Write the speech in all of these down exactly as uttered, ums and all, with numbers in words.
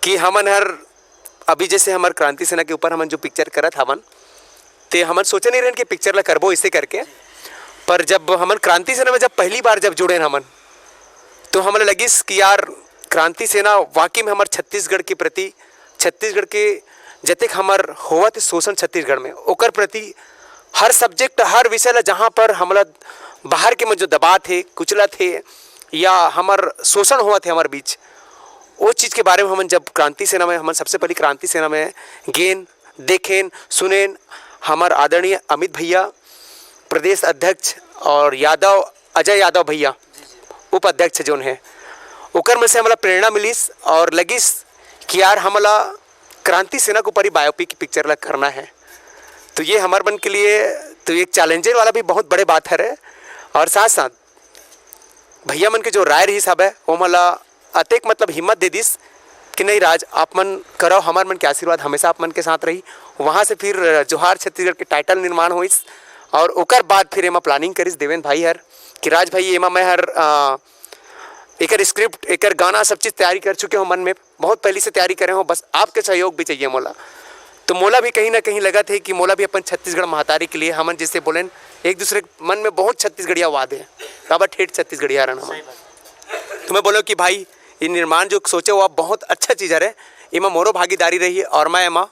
कि हमन हर अभी जैसे हमर क्रांति सेना के ऊपर हमन जो पिक्चर करत हवन, ते हमन सोचे नहीं रहन कि पिक्चर ला करबो इसे करके। पर जब हमन क्रांति सेना में जब पहली बार जब जुड़ेन हमन, तो हमला लगिस कि यार, क्रांति सेना वाकई में हमर छत्तीसगढ़ के प्रति, छत्तीसगढ़ के जतेक हमर होवत हे शोषण छत्तीसगढ़ में, ओकर प्रति हर सब्जेक्ट, हर विषय ला, जहाँ पर हमला बाहर के मन जो दबात हे, कुचलत हे या हमर शोषण होवत हे हमर बीच, वो चीज़ के बारे में हमन जब क्रांति सेना में, हमन सबसे पहले क्रांति सेना में गेन, देखेन, सुनेन, हमर आदरणीय अमित भैया, प्रदेश अध्यक्ष, और यादव, अजय यादव भैया, उपाध्यक्ष जोन है, ओकर में से हमला प्रेरणा मिलिस और लगिस कि यार, हमला क्रांति सेना के ऊपर ही बायोपिक पिक्चर ला करना है। तो ये हमर मन के लिए तो एक चैलेंजर वाला भी बहुत बड़े बात हरे। और साथ साथ भैया मन के जो राय रहिस हवय, वो मोला अतेक, मतलब, हिम्मत दे दिस कि नहीं राज, आप मन करव, हमर मन के आशीर्वाद हमेशा आप मन के साथ रही। वहाँ से फिर जोहार छत्तीसगढ़ के टाइटल निर्माण होइस और ओकर बाद फिर एमा प्लानिंग करिस देवेंद्र भाई हर कि राज भाई, एमा मैं हर, अ, एकर स्क्रिप्ट, एकर गाना, सब चीज़ तैयारी कर चुके हो मन में, बहुत पहले से तैयारी करे हो, बस आपके सहयोग भी चाहिए मोला। तो मोला भी कहीं ना कहीं लगत हे कि मोला भी अपन छत्तीसगढ़ महतारी के लिए, हमन जैसे बोलेन, एक दूसरे के मन में बहुत छत्तीसगढ़िया वाद हे, काबर ठेठ छत्तीसगढ़िया रहना मन। तो मैं बोलो कि भाई, ये निर्माण जो सोचे हो आप, बहुत अच्छा चीज़ हरे, एमा मोरो भागीदारी रही और मैं एमा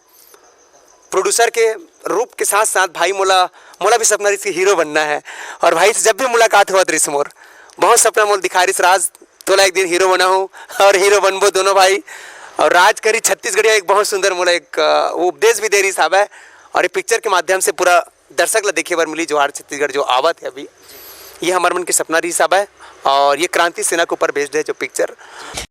प्रोड्यूसर के रूप के साथ साथ भाई मोला, मोला भी सपना रहिस कि हीरो बनना है। और भाई से जब भी मुलाकात होवत रहिस मोर, बहुत सपना मोला दिखा रहिस, राज, तोला एक दिन हीरो बनाहूँ, और हीरो बनबो दोनों भाई। और राज करी छत्तीसगढ़िया एक बहुत सुंदर मोला एक, अ, वो उपदेश भी दे रहिस हवय। और ये पिक्चर के माध्यम से पूरा दर्शक ला देखे बर मिली, जोहार छत्तीसगढ़ जो आवत है अभी, ये हमर मन के सपना रहिस हवय। और ये क्रांति सेना के ऊपर बेस्ड है जो पिक्चर।